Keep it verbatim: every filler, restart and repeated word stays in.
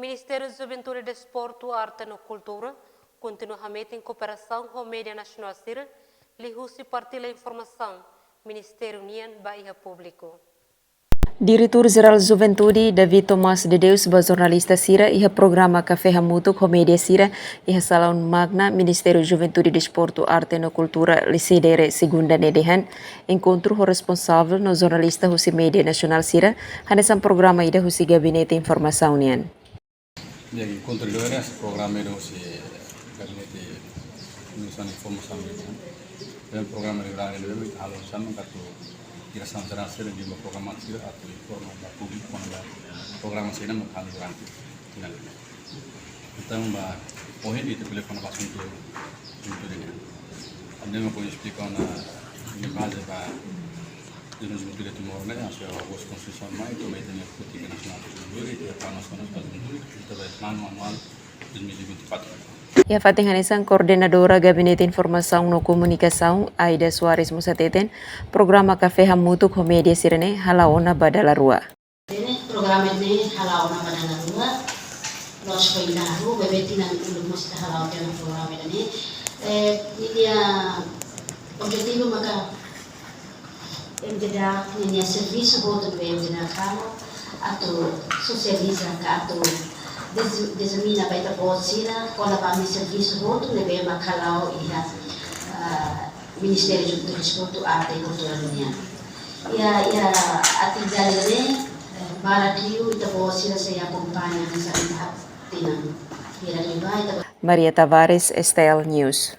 Ministériu Juventude, Desportu, Arte no Kultura kontinua hametin kooperasaun ho média nasionál sira, liuhusi partilla informasaun ministériu nian ba iha públiku. Diretór Jerál Juventude, David Tomás de Deus, ba jornalista sira iha programa Kafé Hamutuk ho média sira iha Salaun Magna Ministériu Juventude, Desportu, Arte no Kultura, Lecidere, segunda ne'e dehan enkontru ho responsavel no jornalista husi média nasionál sira hanesan programa ida husi gabinete informasaun nian. Di'ak, enkontru ida-ne'e programa ida husi gabinete ministériu informasaun nian. Programa ida-ne'e halo hanesan atu diresaun jerál sira, liuliu programa sira atu informa ba públiku kona-ba programa sira no kami durante final ida. Entaun ba ohin ita bele kona-ba asuntu, asuntu ida-ne'e. Entaun ha'u esplika ona baze ba Juventude Timor ne'e, hanesan husi konstituisaun mai, toma ita-nia polítika nasionál ba juventude, ita-nia planu nasionál ba juventude, ita-nia planu anuál dois mil e vinte e quatro. Iha fatin hanesan, koordenadora Gabinete Informasaun no Komunikasaun, Aida Soares mós hateten, programa Kafé Hamutuk ho média sira-ne'e hala'o ona ba dala rua. Ne'e programa ne'e hala'o ona ba dala rua, loos foin dadeer, maibé tinan uluk mós ita hala'o tiha ona programa ne'e. Eh, ninia objetivu maka M J D A ninia servisu hotu ne'ebé M J D A halo, atu sosializa ka atu dizi-, dizemina ba ita-boot sira kona-ba ami-nia servisu hotu ne'ebé mak hala'o iha, ah, Ministériu Desportu, Arte no Kultura nian. Iha, iha atividade ne'e, eh, barak liu ita-boot sira sei akompaña hanesan ita hatene. Iha liu ba ita-boot. Maria Tavares, S T L News.